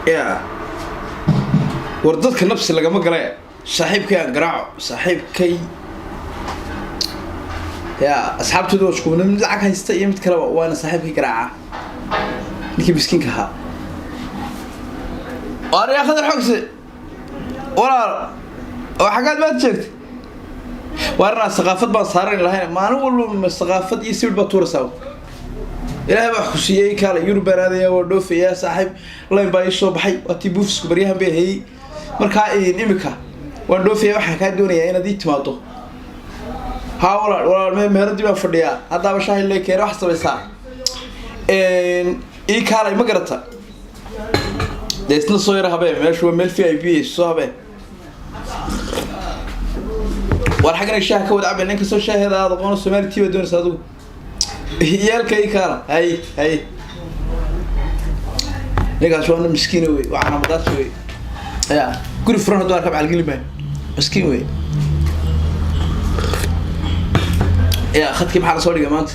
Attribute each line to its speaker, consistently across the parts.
Speaker 1: Ya war, dadka nafsi lagama gale. Saaxiibkay aan garaaco, saaxiibkay. Ya asxaabtooda waa isku mid, mid lacag haysta iyo mid kaleba. Waana saaxiibkay garaaca, ninkii miskiinka ahaa. Waar yaa Khadar Xogse, walaal, oo xaggaad maad joogtay? Waar inaan saqaafad baan saaran lahayn. Maalin walba ma saqaafad iyo sawir baad tuuraysaa? Ilaahay baa wax ku siiyey. Kaale, Yurub baan aadaya, waa dhoofayaa saaxiib. Line baa ii soo baxay, waa tii buufisku baryahan bay hayey. Markaa imika waan dhoofaya, waxaan kaa doonayaa inaad ii timaado. Haa walaal, walaal, me meheradii baan fadhiyaa haddaaba, shaahi lee keene. Wax samaysaa, ii kaalay, ma garata? Dee isna soo yara habee, meeshu waa meel VIP, soo habee. Waar xaggana shaaha ka wada cabay. Nin kastoo shaaheeda aad aqoono Soomaali tii baa doonaysa adigu. Yeelka, ii kaala. Hay hay, ninkaas waa nin miskiina wey, waa calaamadaas wey. Ya guri furan hadduu arka macalgeli maayo, miskiin wey. Ya khadkii maxaa lasoo dhigay maanta?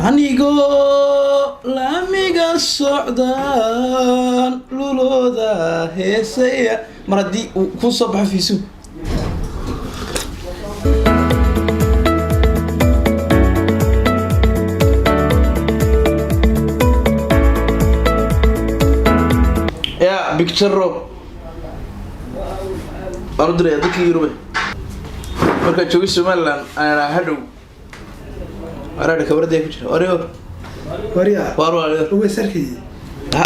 Speaker 1: Anigoo laamiga socdaan lulooda heesaya, mar haddii uu ku soo baxo fiisu. Ya bigtaro baan u diraya dadkii Yurube markaa joogay Somaliland, aan idhaa hadhow waraadha kabaradaya ku jira waryo.
Speaker 2: Waryaa.
Speaker 1: Waar waar.
Speaker 2: Uga sarkayay.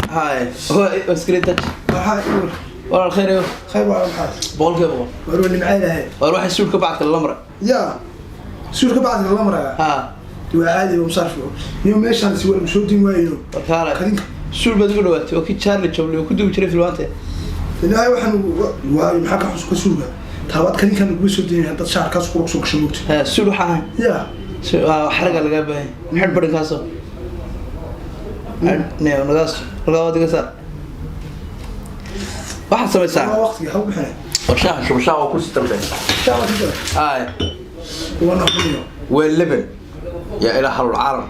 Speaker 1: Haye, waa screen touch.
Speaker 2: Waxaa iwar.
Speaker 1: Walaal, khayr yo.
Speaker 2: Khayr waa, maxaa?
Speaker 1: 100%.
Speaker 2: War waa nimcay lahayd.
Speaker 1: Waar waxay suudhka bacadka lala maray.
Speaker 2: Yaa suurka bacadka la maraya?
Speaker 1: Ha.
Speaker 2: Waa caadi oo musarfi niyo meeshaan si war soo din waayo.
Speaker 1: War kaale.
Speaker 2: Kadinka.
Speaker 1: Suudh baad ugu dhawaatay oo kii Charlie Chaplin uu ku duubi jiray filmaanta.
Speaker 2: Ilaahay waxaan waayo, maxaa ka xus ka suuga taabaad kadinkan ugu soo dinay haddaad shaarkaas qurux soo gasho moogta.
Speaker 1: Ha, suudh waxaan ahay.
Speaker 2: Yaa.
Speaker 1: Waa xaraga lagaa baahan xidh badhankaasoo ne nagaas halkaa diga saar. Waxaad samaysaa.
Speaker 2: Waa waqtiga ha u bixinay.
Speaker 1: War shaaha shuba, shaaha waa kursi dambe.
Speaker 2: Shaar ku jira.
Speaker 1: Ay.
Speaker 2: Waa naqliyo.
Speaker 1: Waa leban yaa ilaa halul caalam.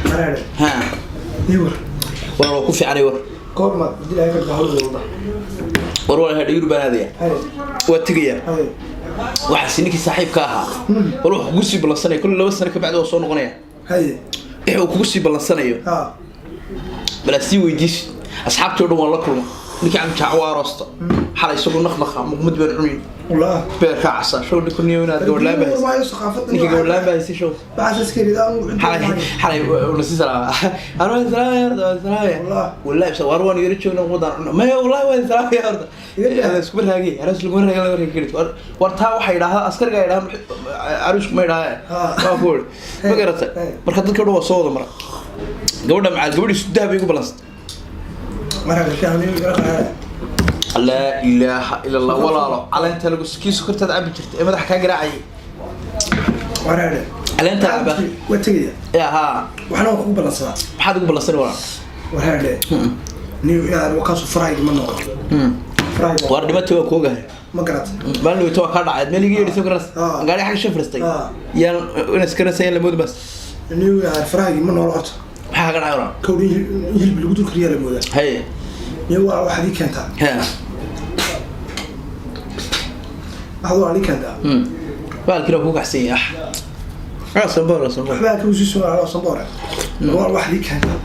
Speaker 2: Maraade.
Speaker 1: Ha.
Speaker 2: Iwar.
Speaker 1: War waa ku fiicanay war.
Speaker 2: Goorma dilaahay ka hawl wada?
Speaker 1: War waa hadha, Yurub baan aadaya.
Speaker 2: Hay.
Speaker 1: Waa tegayaa.
Speaker 2: Hay.
Speaker 1: Waxaasi ninkii saaxiibka ahaa, war wuxuu kugu sii ballansanaya kulli 2 sano kabacdi waa soo noqonaya.
Speaker 2: Hay.
Speaker 1: Wixii uu kugu sii ballansanayo
Speaker 2: ha
Speaker 1: balaa sii weydiisi. Asxaabtii o dhan waan la kulma. Ninkii camjaac waa aroosta xalay, isagu naqnaqa muqmad baan cunay.
Speaker 2: Wallah.
Speaker 1: Beerkaa casa show, ninku niyo inaad gabadh laan baa haysay.
Speaker 2: Waayo saqaafada.
Speaker 1: Ninkii gabadh laan baa haysay show.
Speaker 2: Waxaas iska ridaa.
Speaker 1: Xalay xalay una sii salaama, ar waan salaamaya horta, waan salaamaya.
Speaker 2: Wallah.
Speaker 1: Wallahi bisa war waan yara joogna wadaan cuna maya, wallahi waan salaamaya horta.
Speaker 2: Iga daa.
Speaker 1: Iskuma raagay aroos, laguma raagay, lama raagi karit. War taa waxay idhaahdaa askariga idhaha, aroosku ma idhaha.
Speaker 2: Ha.
Speaker 1: Waa ku uri, ma garatay?
Speaker 2: Hey.
Speaker 1: Marka dadka dhan waa soo wada mara. Gabadha macaal gabadhiisu dahab bay igu balansatay.
Speaker 2: Maraade shahni gara qaada.
Speaker 1: Laa ilaaha ila Allah, walaalo, caleenta lagu kii sokortaad cabi jirtay ee madaxa kaa garaacayay.
Speaker 2: Maraade.
Speaker 1: Caleenta caba.
Speaker 2: Waa tegaya.
Speaker 1: Ya haa.
Speaker 2: Waxna waan kugu ballansadaa.
Speaker 1: Maxaad ugu ballansani, walaal?
Speaker 2: Waraadhe, niyo inaad wakaasu farahayga ma noqon farahayga.
Speaker 1: Waar dhimatay waa koogahay.
Speaker 2: Ma garat?
Speaker 1: Maalin weyto waa kaa dhacay meel iga yeedhisay garas.
Speaker 2: Ah.
Speaker 1: Gaari xagga shan fariistay.
Speaker 2: Ah.
Speaker 1: Yaan inaad iskaraysa yaan lamoodi baas.
Speaker 2: Niyo inaad farahayga ma noolo horta.
Speaker 1: Maxaa kaga dhacay, walaal?
Speaker 2: Kowdha in hilib lagu dul kariyaa la moodaa.
Speaker 1: Haye.
Speaker 2: Niyo waa waxaad ii keentaa.
Speaker 1: Ha.
Speaker 2: Waxaad waa ii keentaa.
Speaker 1: Baalkiina kuu kacsan yahay. Ah, samboor samboor.
Speaker 2: Waxbaa ka usii soo samboore, waa waxaad ii keentaa.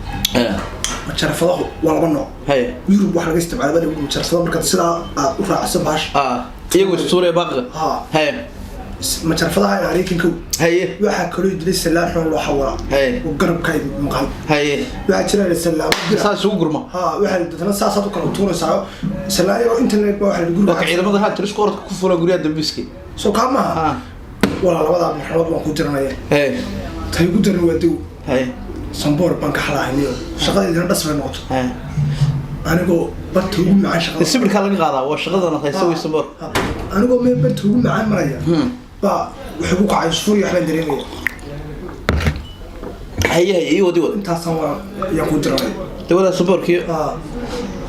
Speaker 2: Majarafadahu waa laba nooc.
Speaker 1: Haye.
Speaker 2: Yurub waxa laga isticmaala baa majarafada markaad sidaa aad u raaciso baasha.
Speaker 1: Ah, iyagu istuuraya baaqiga.
Speaker 2: Ha.
Speaker 1: Haye.
Speaker 2: Majarafadaha in Maraykanka.
Speaker 1: Haye.
Speaker 2: Waxaa kaloo dilay salaan xun loo xawalaa.
Speaker 1: Haye.
Speaker 2: Oo garabka ay maqan.
Speaker 1: Haye.
Speaker 2: Waxaa jira salaamo bira.
Speaker 1: Saas isugu gurma.
Speaker 2: Ha, waxaa dadna saasaad u kala tuuraysaa salaan yaroo internet baa waxaa lagu
Speaker 1: waa ka ciidamada haa tirisku orodka ku fula guryaha dambiiska.
Speaker 2: Soo kaa maaha?
Speaker 1: Ha.
Speaker 2: Walaa labadaa marxalood waan ku tiranaya.
Speaker 1: Haye.
Speaker 2: Tay ugu daran waa dow.
Speaker 1: Haye.
Speaker 2: Samboor baan ka xalaahayniyo shaqadeydina dhas bay noqoto.
Speaker 1: Haye.
Speaker 2: Anigoo barta ugu macaan shaqada.
Speaker 1: Sibirkaa laga qaadaa waa shaqadana haysa way samboor.
Speaker 2: Ha, anigoo meel barta ugu macaan maraya baa wuxuu ku kacay sufur iyo waxbaan dareemaya.
Speaker 1: Haye haye, ii wadi wad.
Speaker 2: Intaasaan waa ayaan ku tiranaya.
Speaker 1: Dawadaa samboorkiyo.
Speaker 2: Ha.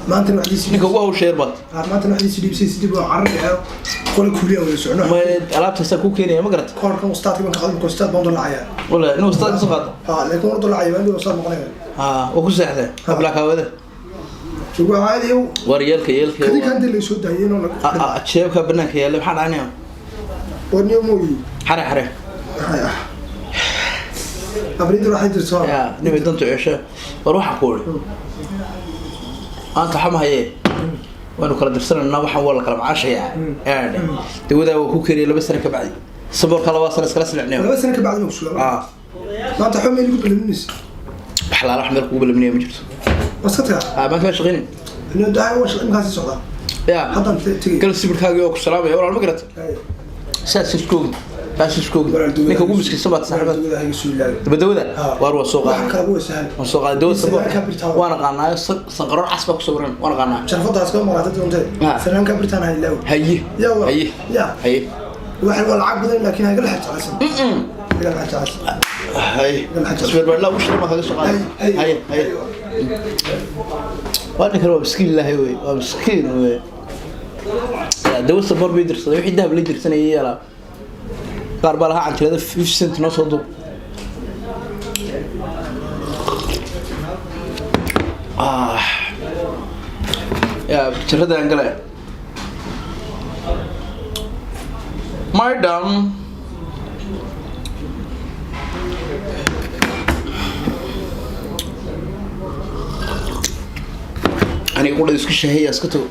Speaker 2: Maantana waxdiisi.
Speaker 1: Ninka ugu hawsha yar baad.
Speaker 2: Maantana waxdiisi dhiibsay sidii baa cararaya qole kuuliya wada socono.
Speaker 1: Ma alaabtaasaa kuu keenaya, ma garata?
Speaker 2: Koorkan ustaadka baan ka qaadan, ustaad baan dalacayaa.
Speaker 1: Wala inuu ustaad kasoo qaado.
Speaker 2: Ha, laakiin waan dalacaya, waan ustaad noqonaya.
Speaker 1: Ha, waa ku seexdee hablaakaawada.
Speaker 2: Ugu caadiyo.
Speaker 1: War yeelka yeelka.
Speaker 2: Kadinkan dee laysoo daayay inuu lagu
Speaker 1: Jeebka banaanka yaalla maxaa dhacanaya?
Speaker 2: Warniyo mooyi.
Speaker 1: Xare xare.
Speaker 2: Abriinta waxay jirtaa.
Speaker 1: Ya nimay dantu cesho. War waxaan ku iri maanta waxa mahaye waanu kala dirsanaynaa, waxaan waa la kala macaashayaa. Aadhe dawadaa waa ku keenaya 2 sano ka bacdi, saboorka 2 sano iskala silcinayo.
Speaker 2: 2 sano ka bacdi ma kusugaa maanta waxba meel igu balaminaysa.
Speaker 1: Wax laala wax meel kugu balaminaya ma jirto.
Speaker 2: Waa iska tagaa.
Speaker 1: Maanta waa shaqaynin.
Speaker 2: Inuu dahay waa shaqa imkaasi socdaa.
Speaker 1: Ya
Speaker 2: haddaan tegay.
Speaker 1: Gal sibirkaagii oo ku salaamaya walaal, ma garata? Saas iskoogi, saas iskoogi, ninka ugu miskiinsan baad saaxiibada. Dabadawada waar waa soo qaaday, waan soo qaaday dawada saboorka, waan aqaanaayo sanqaroor cas baa ku sawiran, waan aqaanaa.
Speaker 2: Sharfadaas ka maqlaatay doontay sanaanka Britain ha ilaaw.
Speaker 1: Haye haye haye.
Speaker 2: Waxa waa lacag badan, laakiin haga la xajacaysan, haga la xajacaysan.
Speaker 1: Haye isbeerbeerla ugu shirma kaga soo qaaday. Haye haye. Waa ninkan waa miskiin ilaahay wey, waa miskiin wey. Dawa saboor bay dirsaday, wixii dahab la dirsanayay yaalaa qaar baa lahaa canjilada 50 cent noo soo duub. Ya jirada aan galaya madam. Aniga qudha isku shaheeya iska tago.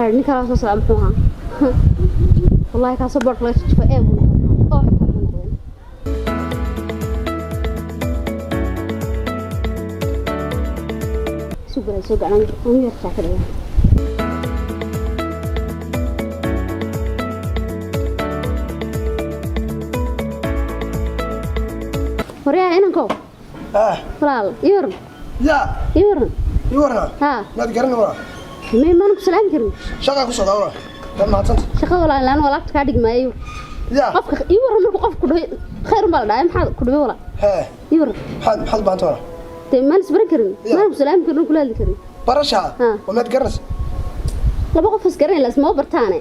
Speaker 3: Ninkaa soo socda muxuu ahaa? Wallahi kaasoo boorka laga jifo ee buu noqday oo xitaa buu noqday. Sugay soo gacan aan yar jaakadaya. Waryaa inankow. Walaal, ii waran.
Speaker 2: Ya.
Speaker 3: Ii waran.
Speaker 2: Ii waran.
Speaker 3: Ha.
Speaker 2: Maad garan walaal?
Speaker 3: May maan ku salaam karin.
Speaker 2: Shaqa ku socdaa walaal, waa mahadsanta.
Speaker 3: Shaqada walaal laan walaabta kaa dhigmaayo.
Speaker 2: Ya.
Speaker 3: Qofka ii waran markuu qofku ku dhahay khayr baa la dhahay, maxaad ku dhibay walaal?
Speaker 2: Hee.
Speaker 3: Ii waran.
Speaker 2: Maxaad baanta walaal?
Speaker 3: Dee maan isbaran karin, maan ku salaam karin, kula hadli karin.
Speaker 2: Barasha waa maad garanaysa?
Speaker 3: Laba qof isgaran la isma bartaane,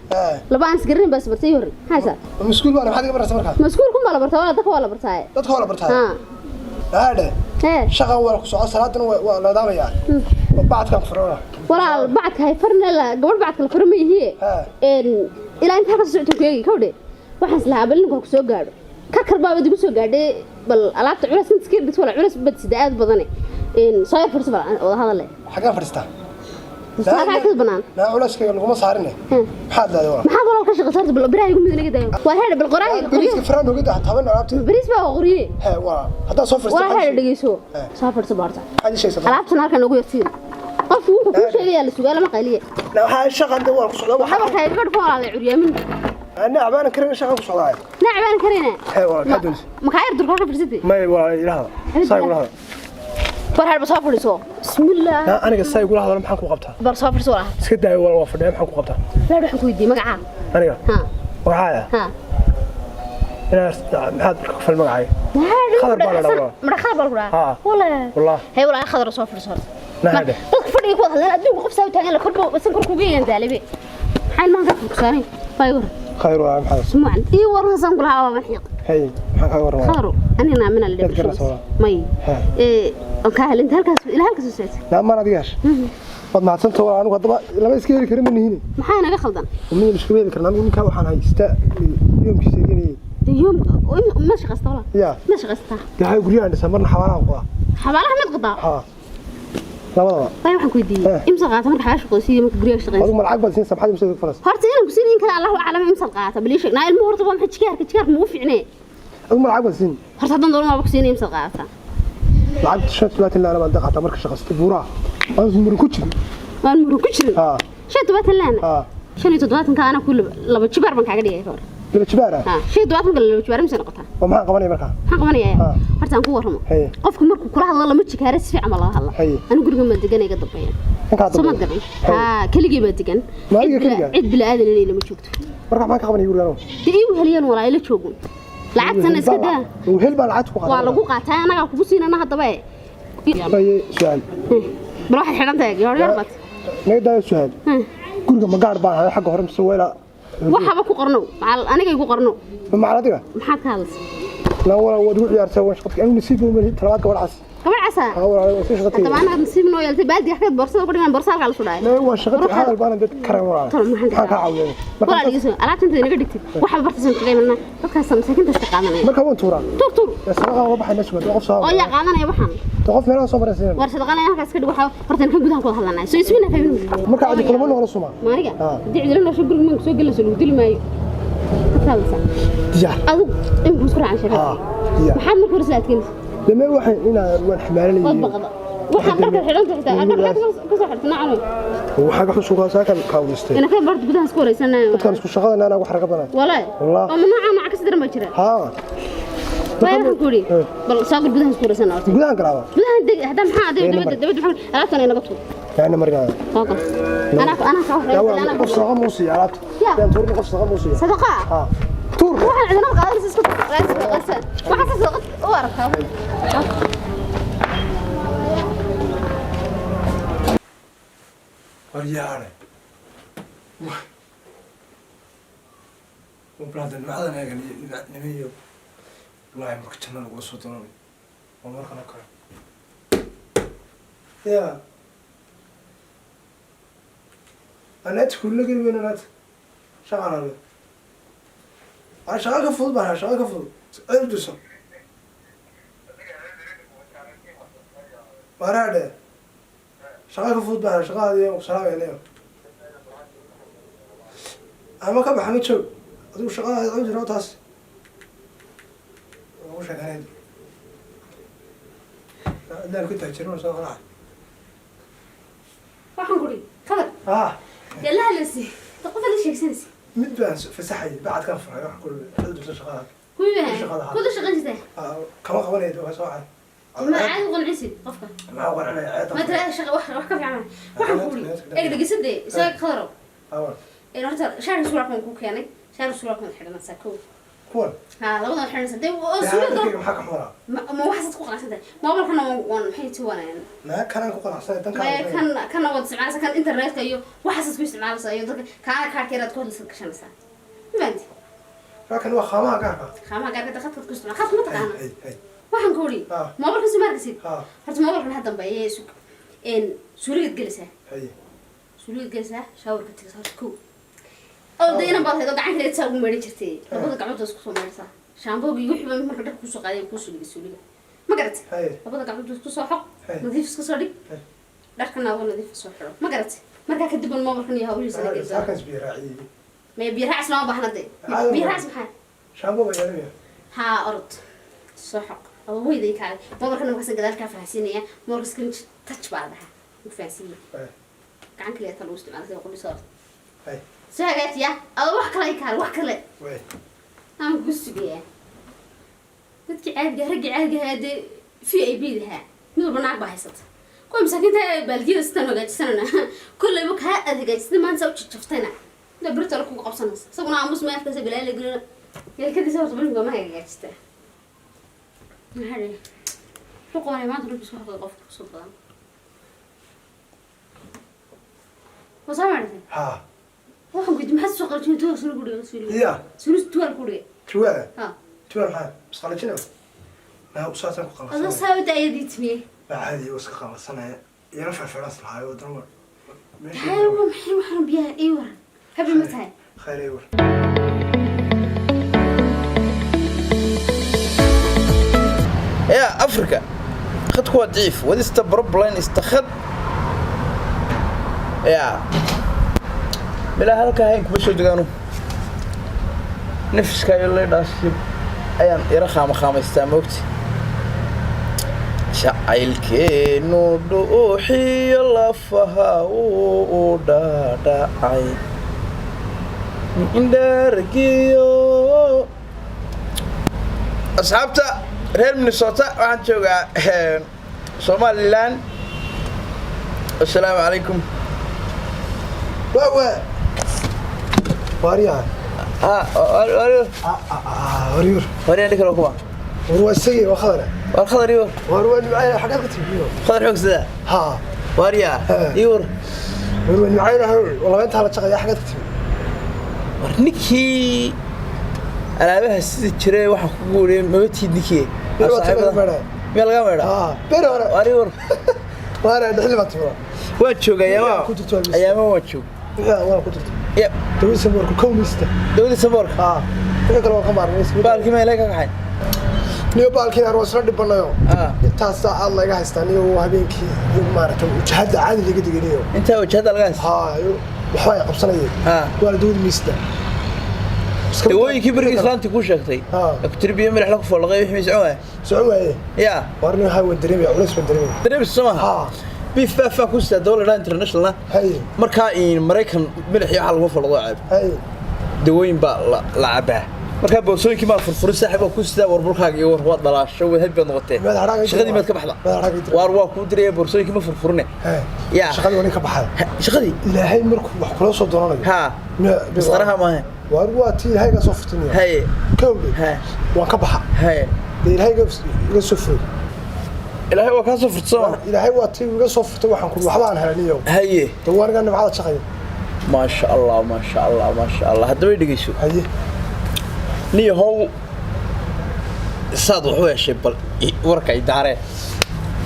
Speaker 3: laba aan isgaran baa isbartay. Ii waran, haysa.
Speaker 2: Mas'uul baan, maxaad iga baraysaa markaa?
Speaker 3: Mas'uul kun baa la bartaa walaal, dadka waa la bartaa.
Speaker 2: Dadka waa la bartaa. Haadhe. Shaqa waa ku socon, salaadana waa la daamayaa. Bacadkan ku furan.
Speaker 3: Walaal bacadka hay farna, la gabadh bacadka la furan ma yihiye. Ilaa inta halka socota ku eegi kawdhe. Waxaan islahaa bal ninka ku soo gaadho. Karkar baa igu soo gaadhay, bal alaabta culays inta iska dhigto walaal, culays bad sida aad badane. Soo yar fadhiiso bal wada hadal.
Speaker 2: Xagaa fadhiistaa?
Speaker 3: Halkaa ka banaan.
Speaker 2: Naa culayska laguma saarine. Maxaad leedahay walaal?
Speaker 3: Maxaad walaal ka shaqaysaa horta? Bal biraha igu mid naga daayo. Waa heer bal qoraahi.
Speaker 2: Bariiska faraan nooga daa taban alaabta.
Speaker 3: Bariis baa qoriye.
Speaker 2: Hee waa. Haddaa soo fadhiisto.
Speaker 3: Walaal heer dhageyso. Soo fadhiiso baarta.
Speaker 2: Maxaad ii sheegaysaa?
Speaker 3: Alaabtan halkan ugu yartiin. Qofku wuxuu kuu sheegayaa la sugaa lama qayliye.
Speaker 2: Na waxaa shaqan waa ku socdaa.
Speaker 3: Waxa markaa iga dhufan walaal curyaamin.
Speaker 2: Ana acbaan karin shaqan ku socdaa.
Speaker 3: Na acbaan karina.
Speaker 2: Hee waa maxaad doonaysaa?
Speaker 3: Ma ka yar durka ka fadhiisatay?
Speaker 2: May waa ilaahda. Saay ula hadal.
Speaker 3: War heer soo fadhiiso. Bismillah.
Speaker 2: Na aniga saay ula hadal, maxaan ku qabtaa?
Speaker 3: Bar soo fadhiiso walaal.
Speaker 2: Iska daayo walaal, waa fadhiya, maxaan ku qabtaa?
Speaker 3: Laa waxaan ku weydiiyey magacaa.
Speaker 2: Aniga?
Speaker 3: Ha.
Speaker 2: Magacaya?
Speaker 3: Ha.
Speaker 2: Inaad maxaad marka ku fal magacaya? Khadar baa la dhahaa.
Speaker 3: Mara khadar baa la dhahaa.
Speaker 2: Ha.
Speaker 3: Walaa.
Speaker 2: Wallah.
Speaker 3: Hay walaa khadar soo fadhiiso.
Speaker 2: Na hade.
Speaker 3: Dadka fadhiga ku hadlaan adduunka qof saa u taagan la korbo san kor kugu yeeyan daalibe. Maxay maanta ku saaray? Bay war.
Speaker 2: Khayr waa maxaad?
Speaker 3: Sumucan. Ii waran san kula hawa xiiq.
Speaker 2: Hay, maxaan kaaga warramaa?
Speaker 3: Khadar, anina min al
Speaker 2: dhib.
Speaker 3: May. Aan ka helin halkaas ilaa halkaas soo socotay.
Speaker 2: Naa maan adiga hesh. Waad mahadsanta walaal, anigu haddaba lama iska heli karin ma nihin.
Speaker 3: Maxaa naga khaldan?
Speaker 2: Miyaan iska heli karnaa? Anigu ninkaa waxaan haystaa yoomkiisa eeganayay.
Speaker 3: Yoom ma shaqaysta walaal?
Speaker 2: Ya.
Speaker 3: Ma shaqaysta?
Speaker 2: Dee waxay guryahan dhisaa, marna xabaalaha qodaa.
Speaker 3: Xabaalaha mid qodaa?
Speaker 2: Haa. Labadaba.
Speaker 3: Way waxaan ku weydiiyey. Imsa qaata marka xabaasha qoysiyo marka guryaha shaqaysa?
Speaker 2: Adigu ma lacag baad siinaysaa, maxaad imsa faras?
Speaker 3: Horta inaan ku siin in kale Allahu aclam imsa qaata bal ii sheeg. Naa ilmuhu horta waa maxay jikaarka ma u fiicnee?
Speaker 2: Adigu ma lacag baad siin?
Speaker 3: Horta haddaan doono waaba ku siinay imsa qaata.
Speaker 2: Lacagta 35 laan baan qaata marka shaqaysto buuraha. Waan muran ku jirin.
Speaker 3: Waan muran ku jirin.
Speaker 2: Haa.
Speaker 3: 75 laan.
Speaker 2: Haa.
Speaker 3: 75 ka ana ku laba jibaar baan kaaga dhigay hore.
Speaker 2: Laba jibaar ah?
Speaker 3: Haa, 75 ka laba jibaar imsa noqotaa?
Speaker 2: Oo maxaan qabanaya markaa?
Speaker 3: Maxaan qabanayaa? Horta aan ku warramo. Qofku markuu kula hadlo lama jikaare si fiican baa loola hadlaa. Anigu guriga ma degan iga dambeeya.
Speaker 2: Ninkaa
Speaker 3: Soo ma
Speaker 2: dambeeya.
Speaker 3: garan? Haa, keligii baa degan.
Speaker 2: Ma adiga
Speaker 3: Cid bila-
Speaker 2: keligaa?
Speaker 3: Cid bila aadan inay lama joogto.
Speaker 2: Marka maxaan ka qabanaya gurigaan?
Speaker 3: Dee ii weheliyaan walaa ila joogun. Lacagtana iska daa.
Speaker 2: Wehel baa lacagta ku qaadan.
Speaker 3: Waa lagu qaataa, anagaa kugu siinana haddaba e.
Speaker 2: Haye, su'aal.
Speaker 3: Bal waxaad xidhan tahay yoor yoor baad.
Speaker 2: Naga daayo su'aal. Guriga ma gaar baan ahay xagga hore mise waa ilaa?
Speaker 3: Waxaba ku qornow macal anigay ku qornow.
Speaker 2: Ma macal adiga?
Speaker 3: Maxaad ka hadlaysa?
Speaker 2: Laa walaa, waad igu ciyaartaa, waan shaqadka anigu nasiib ma lihi talabaad gabadh cas.
Speaker 3: Gabadh casa?
Speaker 2: Haa walaa, waan sii shaqatay.
Speaker 3: Haddaba anaga nasiib noo yeeltay baaldi xaggeed boorsada ku dhigan, boorsa halkaa la sudhaay.
Speaker 2: Nee, waan shaqatay, hadal baanan dad karan walaa.
Speaker 3: Tolo, maxaan
Speaker 2: maxaan kaa caawiyay?
Speaker 3: Walaa dhegeyso, alaabta intaad inaga dhigtid waxba bartasan kaga imanaa, dadkaas masaakiintaas ka qaadanaya.
Speaker 2: Marka waan tuuraa.
Speaker 3: Tuur, tuur.
Speaker 2: Dee sadaqa uga baxay meesha, waa qof soo
Speaker 3: Oo yaa qaadanaya waxaan?
Speaker 2: Dee qof meelaha soo maraysiin.
Speaker 3: War sadaqana halkaas ka dhig. Waxaa horta kan gudaha ku wada hadlanaya soo ismina fahmin.
Speaker 2: Marka cadi kulama noqon suma.
Speaker 3: Maaniga?
Speaker 2: Ah.
Speaker 3: Haddii cidilo noosho guriga maan soo gelayso, lagu dili maayo. Ka hadlaysaa?
Speaker 2: Diyaar.
Speaker 3: Adigu imika isku raacan sheekada.
Speaker 2: Haa, diyaar.
Speaker 3: Maxaad marka hore sila adkeynaysa?
Speaker 2: Dee meel waxaan inaa waan
Speaker 3: waad
Speaker 2: xamaalanayay.
Speaker 3: Baqda waxaan dharka xidhanta xitaa dharka ka soo xidhta nacano.
Speaker 2: Waxaa ka xusuugaa saakan kaawistay.
Speaker 3: Ina ka barta gudaha isku wareysanaya.
Speaker 2: Dadkan isku shaqadana anaa wax raga badan.
Speaker 3: Walaa.
Speaker 2: Wallah.
Speaker 3: Oo nooca nooca kasi daran baa jira.
Speaker 2: Haa.
Speaker 3: Waa waxaan ku yidhi
Speaker 2: Eh.
Speaker 3: bal soo gal, gudaha isku wareysanaa horta.
Speaker 2: Gudahan galaaba.
Speaker 3: Gudahan deg hadda, maxaa adiga
Speaker 2: Ee,
Speaker 3: dabadda
Speaker 2: nambar.
Speaker 3: dabadda maxaa alaabtan inaga tuur.
Speaker 2: Yaani markaa.
Speaker 3: Soo gal, anaa anaa ka
Speaker 2: yaa
Speaker 3: horreeya
Speaker 2: waa
Speaker 3: anaa.
Speaker 2: Qof sadaqa muu siiya alaabta?
Speaker 3: Ya.
Speaker 2: Yaan tuurna, qof sadaqa muu siiya?
Speaker 3: Sadaqa.
Speaker 2: Haa, tuur.
Speaker 3: Waxaan cidina qaadanaysa isku raadsa, waxaa sadaqa u aragtaa.
Speaker 2: Waryaare, brother, nimcadan eegan nimiyo wallaahi marka janno lagula soo doonanayo waa markan oo kale ya anaati kulla geli weyna naati shaqaan ale aan shaqa ka fudud baan hayaa, shaqa ka fudud cid u dirso waraadhe, shaqa ka fudud baan hayaa, shaqadaadi ku salaamaynayo ama ka baxa ma joog adigu shaqadaadi cid jiro taas ugu sheekanay adaan ku taajirin soo qanacay.
Speaker 3: Waxaan ku idhi Khadar.
Speaker 2: Ah.
Speaker 3: Dee la hadlaysi qofka la sheegsanaysa.
Speaker 2: Mid baan fasaxayay, bacadkaan furay, wax ku cid dirto shaqadaadi.
Speaker 3: Kuwii
Speaker 2: Shaqada.
Speaker 3: kuda shaqayn jirtaa?
Speaker 2: Ah, kama qabanaydo, waa soo waxay.
Speaker 3: Ma caadi qancisid qofka?
Speaker 2: Maxaa qancinaya ceeda?
Speaker 3: Ma tira shaqa wax wax ka fiican waxaan ku idhi eeg dhegeysade isaga Khadarow.
Speaker 2: Awan.
Speaker 3: Een horta shaar suraalkan ku keenay, shaar suraalkan xidhanaysaa kow.
Speaker 2: Kuwan?
Speaker 3: Haa, labadan xidhanaysaa dee oo
Speaker 2: dee
Speaker 3: suuqa.
Speaker 2: Hadalkayga maxaa ka xumaraa?
Speaker 3: Ma waxaad ku qanacsantahay moobilkana waan maxay tuwanayaan?
Speaker 2: Maa kanaan ku qanacsanay dan.
Speaker 3: Maya.
Speaker 2: Kaan.
Speaker 3: Kan kana waad isticmaalaysaa, kan internetka iyo waxaasaad ku isticmaalaysaa iyo dadka kaana kaarka yaraad ku hadlaysaad gashanaysaa, ma fahanti?
Speaker 2: Kan waa khaamaha gaarka.
Speaker 3: Qaamaha gaarka khadkaad ku isticmaal, khadka ma taqaana?
Speaker 2: Hay hay.
Speaker 3: Waxaan ku idhi
Speaker 2: Ah.
Speaker 3: moobilka soo maarkisid.
Speaker 2: Ah.
Speaker 3: Horta moobilkan ha dambeeye sug een suuligaad gelaysaa.
Speaker 2: Hay.
Speaker 3: Suuligaad gelaysaa, shaawarka tegaysaa horta kow oo dee inan baad hayd oo gacan kaleed saa ugu meedhan jirtay, labada gacmood waa isku soo meedhaysaa, shaambooga iyo wixii baa marka dharka kusoo qaaday kuu soo dhigay suuliga, ma garatay?
Speaker 2: Hay.
Speaker 3: Labada gacmood isku soo xoq.
Speaker 2: Hey.
Speaker 3: Nadiif iska soo dhig.
Speaker 2: Hey.
Speaker 3: Dharkana adoo nadiif soo xidho, ma garatay? Markaa kadib un moobilkan iyo hawlihiisa la gelisaa.
Speaker 2: Halkan isbiyo raaciyey.
Speaker 3: Maya, biyo raacis looma baahna dee.
Speaker 2: Caadi
Speaker 3: biyo
Speaker 2: ma-
Speaker 3: raacis maxaa?
Speaker 2: Shaambo baa yeelanaya.
Speaker 3: Haa, orod soo xoq adoo weyday kaale moobilkana markaas gadaal kaa fahansiinaya, moobilka screen touch baa la dhahaa, wuu fahansiinaya.
Speaker 2: Hay.
Speaker 3: Gacan kaliya ta lagu isticmaala sida qudhiso.
Speaker 2: Hay.
Speaker 3: Soo hagaajiya adoo wax kale ay kaale wax kale.
Speaker 2: Way.
Speaker 3: Aan kugu sugayaa dadkii caadiga, raggii caadiga ahaa dee VIP dahaa, mid walba naag baa haysata, kuwa masaakiinta ee baaldiyada sidaan hagaajisanana kollayba kaa aad hagaajisada maanta saa u jajaftayna inta berito ale kugu qabsanaysa, isaguna aamus ma afkaasa balaa la gelina yelkadiisa. Horta balinka ma hagaajistaa? Maxaa dhihi wuxuu qabanaya maanta dhulka isku hadlay qofka kusoo badan waa soo maartay.
Speaker 2: Haa.
Speaker 3: Waxaan ku maxaad soo qalajin tuwaal sunu ku dhigay suuliga?
Speaker 2: Ya.
Speaker 3: Sunu tuwaal ku dhigay.
Speaker 2: Tuwaala.
Speaker 3: Ha.
Speaker 2: Tuwaal maxaa isqalajina naa usaasaan ku
Speaker 3: adoo
Speaker 2: qalacsanaya.
Speaker 3: saa u daayadii timiyey.
Speaker 2: Baa caadi oo iska qalacsanaya iyana feerfeeraas lahaayo wadan war meesha.
Speaker 3: Maxay waa maxay waxaan biyaha ii waran habi ma tahay?
Speaker 2: Khayr ay war.
Speaker 1: Ya Africa khadku waa daciif. What is the problem? Is the khad ya bilaa halka hayn kuma soo degaano nafiska iyo leedhaas ayaan ira khaama khaamaystaa moogti. Jacaylkeenu dhuuxiyo lafaha uu dhaadhacay indhaargiyo. Asxaabta reer Minnesota, waxaan joogaa Somaliland. Assalaamu calaykum.
Speaker 2: Waa waa waaryaha.
Speaker 1: Ah,
Speaker 2: waryur.
Speaker 1: Waryaa, ninkan waa kuma?
Speaker 2: War waa isagii, waa Khadar.
Speaker 1: War Khadar iyo
Speaker 2: War waa Nimcayna, xaggaad ka timiyo?
Speaker 1: Khadar xoogsada.
Speaker 2: Ha.
Speaker 1: Waryaa.
Speaker 2: Ha.
Speaker 1: Iwar.
Speaker 2: War waa Nimcayna, walaba intaa la shaqeeya, xaggaad ka timi?
Speaker 1: War ninkii alaabaha sida jiray waxaan kugu wariyay maba tiid ninkii.
Speaker 2: Meel waa laga maydhaa.
Speaker 1: Meel laga maydhaa.
Speaker 2: Ha, beri hore.
Speaker 1: War iwar.
Speaker 2: Waana dhexli baa timida.
Speaker 1: Waan joogay ayaama.
Speaker 2: Ku jirto waa miis.
Speaker 1: Ayaama waan joog.
Speaker 2: Ya waa ku jirto.
Speaker 1: Yep.
Speaker 2: Dawisa warku kowmista.
Speaker 1: Dawladda saboorka.
Speaker 2: Ha, wixii kale waa ka maarmay.
Speaker 1: Baalkii ma ilaa ka kaxay?
Speaker 2: Niyo baalkii aan isla dhibanayo.
Speaker 1: Ah.
Speaker 2: Intaas saacad laga haystaa niyo, habeenkii iyo maaragtay wajahada caadi laga diganayo.
Speaker 1: Intaa wajahada laga haysta.
Speaker 2: Ha, waxba ay qabsanayeen.
Speaker 1: Ah.
Speaker 2: Waa la dawada miista.
Speaker 1: Dawooyinkii berigii islaantii kuu sheegtay.
Speaker 2: Ah.
Speaker 1: Ee ku tiri biyo milix la ku foolaqay wixii socon waaya.
Speaker 2: Socon waaye.
Speaker 1: Ya.
Speaker 2: War nin waxaa waan dareemaya, culays baan dareemaya.
Speaker 1: Dareemis soo maaha.
Speaker 2: Ha.
Speaker 1: Beef baaf baa ku sidaa dawladda international.
Speaker 2: Hay.
Speaker 1: Markaa in Maraykan milix iyo waxa lagu foolaqo ceeb.
Speaker 2: Hay.
Speaker 1: Dawooyin baa la cabaa. Markaa boorsooyinkii baa furfuray saaxiib oo ku sidaa warburkaaga iyo war waa dhalaasho way baad noqotee.
Speaker 2: Madax haraaga.
Speaker 1: Shaqadii maad ka baxda.
Speaker 2: Madax haraaga dira.
Speaker 1: Waar waa kuu diraya, boorsooyinkii ma furfurine.
Speaker 2: Hay.
Speaker 1: Ya.
Speaker 2: Shaqadii waa nin ka baxay.
Speaker 1: Shaqadii.
Speaker 2: Ilaahay markuu wax kula soo doonanayo.
Speaker 1: Ha. Masqaraha maaha.
Speaker 2: War waa tii ilaahay ka soo furtiniyo.
Speaker 1: Haye.
Speaker 2: Kowdhe.
Speaker 1: Ha.
Speaker 2: Waan ka baxa.
Speaker 1: Haye.
Speaker 2: Dee ilaahay iga soo furay.
Speaker 1: Ilaahay waa kaa soo furtay soo.
Speaker 2: Ilaahay waa tii iga soo furtay, waxaan ku waxba aan helaniyo.
Speaker 1: Haye.
Speaker 2: Dee waan iga nimcada shaqaya.
Speaker 1: Maasha Allah, maasha Allah, maasha Allah. Haddaba i dhegeyso.
Speaker 2: Haye.
Speaker 1: Niyo how saad wax u heshay bal warka i daaree.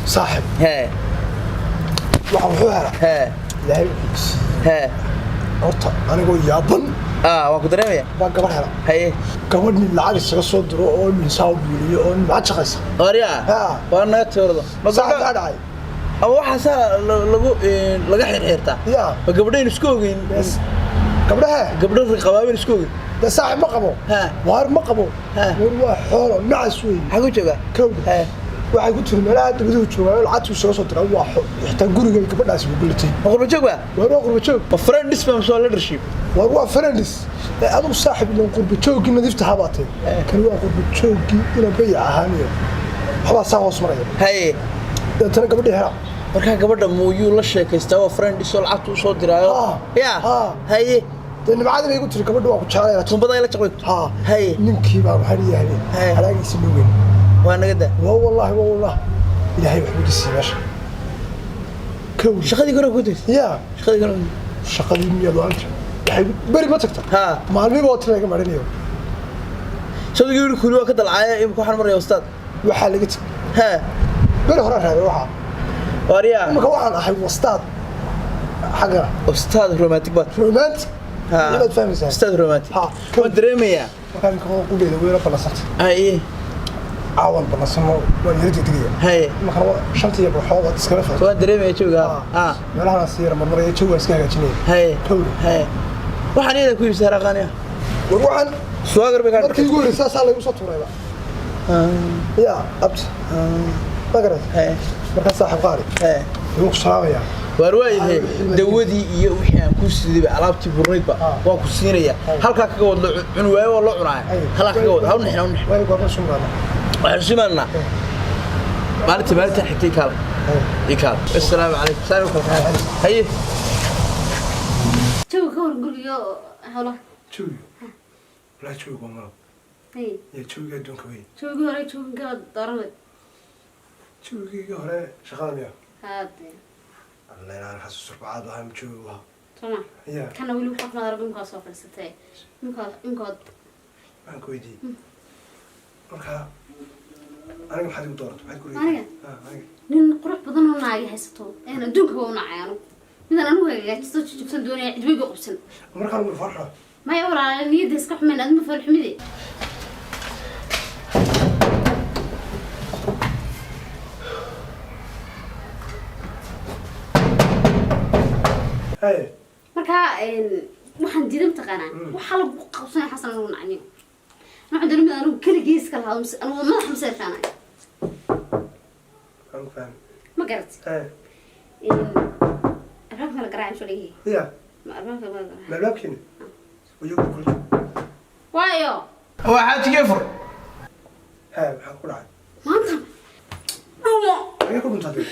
Speaker 2: Saaxib.
Speaker 1: Hee.
Speaker 2: Waxaan wuxuu helaa.
Speaker 1: Hee.
Speaker 2: Ilaahay wuxuu siiyey.
Speaker 1: Hee.
Speaker 2: Horta anigoo yaaban.
Speaker 1: Ah, waan ku dareemaya.
Speaker 2: Baan gabadh hela.
Speaker 1: Haye.
Speaker 2: Gabadh nin lacag isaga soo diro oo nin saa u biiliyo oo nimcad shaqaysa.
Speaker 1: Waryaa.
Speaker 2: Ha.
Speaker 1: Waa naga toordo. Ma
Speaker 2: saaxib
Speaker 1: gabdha
Speaker 2: maxaa dhacay?
Speaker 1: Ama waxaasaa lagu laga xirxirtaa.
Speaker 2: Ya.
Speaker 1: Ma gabdhayn isku ogeyn?
Speaker 2: Yes. Gabdhaha.
Speaker 1: Gabdho qabaaben isku ogeyn.
Speaker 2: Dee saaxib ma qabo.
Speaker 1: Ha.
Speaker 2: Waar ma qabo.
Speaker 1: Ha.
Speaker 2: War waa xoolo nacas weeye.
Speaker 1: Xaguu joogaa?
Speaker 2: Kowdhe.
Speaker 1: Hee.
Speaker 2: Waxay ku tiri meelaha dabaduhu joogaan oo lacagtuu isaga soo diraa, waa xitaa guriga gabadhaasi ku gulatay.
Speaker 1: Ma qurba joog baa?
Speaker 2: Waar waa qurba joog.
Speaker 1: Ma friends baa mise waa leadership?
Speaker 2: Waar waa friends. Ee adigu saaxib ilan qurba jooggii nadiifta ahaa baa tahay. Kani waa qurba jooggii ina bayac ahaaniyo. Waxbaa saa hoos maraya.
Speaker 1: Haye.
Speaker 2: Deetana gabadhii hela.
Speaker 1: Markaa gabadha muyuu la sheekaystaa oo friends oo lacagta u soo diraayo?
Speaker 2: Ah.
Speaker 1: Ya.
Speaker 2: Ah.
Speaker 1: Haye.
Speaker 2: Dee nimcadii bay igu tiri gabadhi waa ku jeclay.
Speaker 1: Tumbada ay la jaqway.
Speaker 2: Ha.
Speaker 1: Haye.
Speaker 2: Ninkii baa waxaan yahay.
Speaker 1: Haye.
Speaker 2: Halaagiisi nuugeen.
Speaker 1: Waa naga daa.
Speaker 2: Waa wallaahi, waa wallaahi. Ilaahay wuxuu iga siiyey meesha. Kow.
Speaker 1: Shaqadii hore ku tagtay.
Speaker 2: Ya.
Speaker 1: Shaqadii hore.
Speaker 2: Shaqadii miyaad la'aanta. Waxay beri ma tagta.
Speaker 1: Ha.
Speaker 2: Maalmihiiba waa tira iga marinayo.
Speaker 1: Shaqadii hore kuli waa ka dalcaaya imika waxaan maraya ustaad.
Speaker 2: Waxaa laga tag.
Speaker 1: Ha.
Speaker 2: Beri hore raabay waxaa.
Speaker 1: Waryaa.
Speaker 2: Imika waxaan ahay wastaad. Xagga.
Speaker 1: Ustaad romantic baad.
Speaker 2: Romantic.
Speaker 1: Ha.
Speaker 2: Inaad fahmaysaa.
Speaker 1: Ustaad romantic.
Speaker 2: Ha.
Speaker 1: Waan dareemayaa.
Speaker 2: Markaa imika waan qudheeda weyna ballansantay.
Speaker 1: Haye.
Speaker 2: Caawan ballansano waan yara degdegaya.
Speaker 1: Haye.
Speaker 2: Imikana waa shantii iyo barxood aad iskala socotay.
Speaker 1: Waan dareemayaa jooga. Ha.
Speaker 2: Meelahan aan sii yara marmaraya jawi waan iska hagaajinaya.
Speaker 1: Haye.
Speaker 2: Kowdhe.
Speaker 1: Haye. Waxaan iyada ku iibsadaa raqaaniya.
Speaker 2: War waxaan
Speaker 1: Suwagar bay ka
Speaker 2: markii ugu horreysay saasaa laygu soo tuurayba. Ya abti. Ma garat.
Speaker 1: Haye.
Speaker 2: Markaa saaxiib qaali.
Speaker 1: Haye.
Speaker 2: Wuu ku salaamayaa.
Speaker 1: Waar waayahay dawadii iyo wixii aan ku sidayba alaabtii burnaydba waan ku siinayaa. Halkaa kaga wad loo cuni waayo waa loo cunaaya. Halkaa kaga wad haw nixin haw nixin.
Speaker 2: Way goorma suugaana.
Speaker 1: Waxaan simaanaa maalinta xigtay ikaal ikaal. Assalaamu calaykum. Salaam calaykum. Haye.
Speaker 3: Jawiga ka war guriga hawlaha.
Speaker 2: Jawiga. Walaa jawiga waa malab.
Speaker 3: Haye.
Speaker 2: Ya jawiga adduunka wey.
Speaker 3: Jawigii hore jawigii kala dooran.
Speaker 2: Jawigii hore shaqada miya.
Speaker 3: Haade.
Speaker 2: Alla inaan xasuus surbacaad ahaa ma jawigu ahaa.
Speaker 3: Soma.
Speaker 2: Ya.
Speaker 3: Kana weli waxaad maad arag imkaa soo fadhiisatay. Imkaa imkaad.
Speaker 2: Waxaan ku weydiiyey. Markaa aniga maxaad igu dooratay? Maxaad guriga?
Speaker 3: Aniga?
Speaker 2: Ha, aniga.
Speaker 3: Nin qurux badan oo naagi haysato. Een adduunka waa u nacay anigu. Midaan anigu hagaajisto jijibsan doonaya cid weyga qabsan.
Speaker 2: Markaan ugu farxo.
Speaker 3: Maya walaal niyadda iska xumeyn adma fal xumide.
Speaker 2: Haye.
Speaker 3: Markaa waxaan diiday mataqaanaa waxaa lagu qabsanaya xasan anigu nacniyo. Waxaan doonay mid anigu keligii iska lahaa anigu madaxa maseerkaanayo.
Speaker 2: Waan ku fahmay.
Speaker 3: Ma garat.
Speaker 2: Haye.
Speaker 3: Albaabka ma la garaacay soo leeyahay.
Speaker 2: Ya.
Speaker 3: Ma albaabka ma la garaacay.
Speaker 2: Ma albaabkiina? Iyagu kula joogo.
Speaker 3: Waayo.
Speaker 1: Waa xaajigee fur.
Speaker 2: Haye, maxaa ku dhacay?
Speaker 3: Maanta dhuumo.
Speaker 2: Xagee ku dhuntay?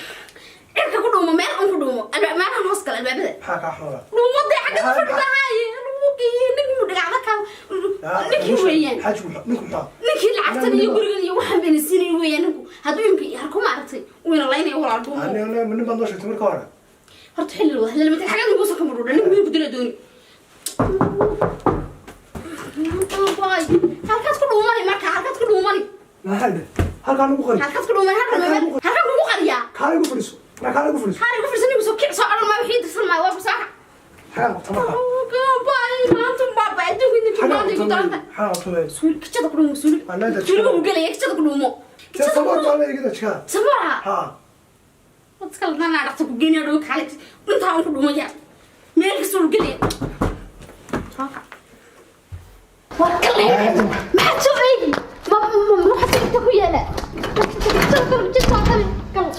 Speaker 3: Cirka ku dhuumo meel un ku dhuumo. Dhuumo meelahan hoos gala albaabada.
Speaker 2: Maxaa kaa xoola?
Speaker 3: Dhuumo dee, xagga ku fadhidahaaye ninkii dhagacda ka ninkii weeyaan.
Speaker 2: Xaajigu ninku muxuu?
Speaker 3: Ninkii lacagtan iyo gurigan iyo waxaan bayna siinay weeyaan. Ninku hadduu imka harku maaragtay wayna laynaya, walaal, dhuumo.
Speaker 2: Nin baad noo sheegtay marka hore.
Speaker 3: Horta xilli wada hadla mid xagga nagu soo kamudhuudha, ninku miyuu ku dila dooni? Halkaad ku dhuumani marka, halkaad ku dhuumani?
Speaker 2: Maxaa dhe halkaa nagu qari?
Speaker 3: Halkaad ku dhuumani, halkan halkan kugu qariyaa.
Speaker 2: Kaala igu fadhiiso, ma kaala igu fadhiiso.
Speaker 3: Xaar igu fadhiiso, ninku soo kic soo odhan maayo, wixii dirsan maayo, waa fasaaxa.
Speaker 2: Xagaa qabta markaa?
Speaker 3: Baay maanta baaba adduunka inta
Speaker 2: Xagaa
Speaker 3: maanta igu
Speaker 2: qabta?
Speaker 3: daranta.
Speaker 2: Xagaa qabta?
Speaker 3: Suul kijada ku dhuumo, suul.
Speaker 2: Annaga.
Speaker 3: Suuliga uu gelaya, kijada ku dhuumo.
Speaker 2: Tee saboor baa la igida jikada.
Speaker 3: Sabora.
Speaker 2: Ha.
Speaker 3: Dadka ladana dhaqta ku geenaya dhow kale intaa uu ku dhuumaya meel kasta uu gelaya. War kale maxaad soo eegi? Ma ma waxa inta ku yaala jidka kale kale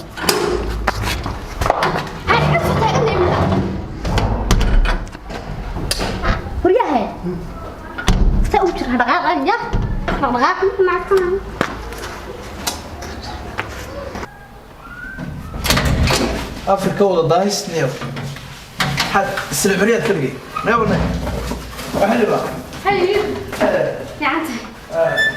Speaker 3: hay ka soo taagan imika. Waryahay, saa u jira dhaqaaqaya, dhaqaaq naagtana.
Speaker 1: Afrika wada daahisniyo, maxaad isla curiyaad ka dhigay neebane? Waa xilli baa.
Speaker 3: Hay fiican tahay.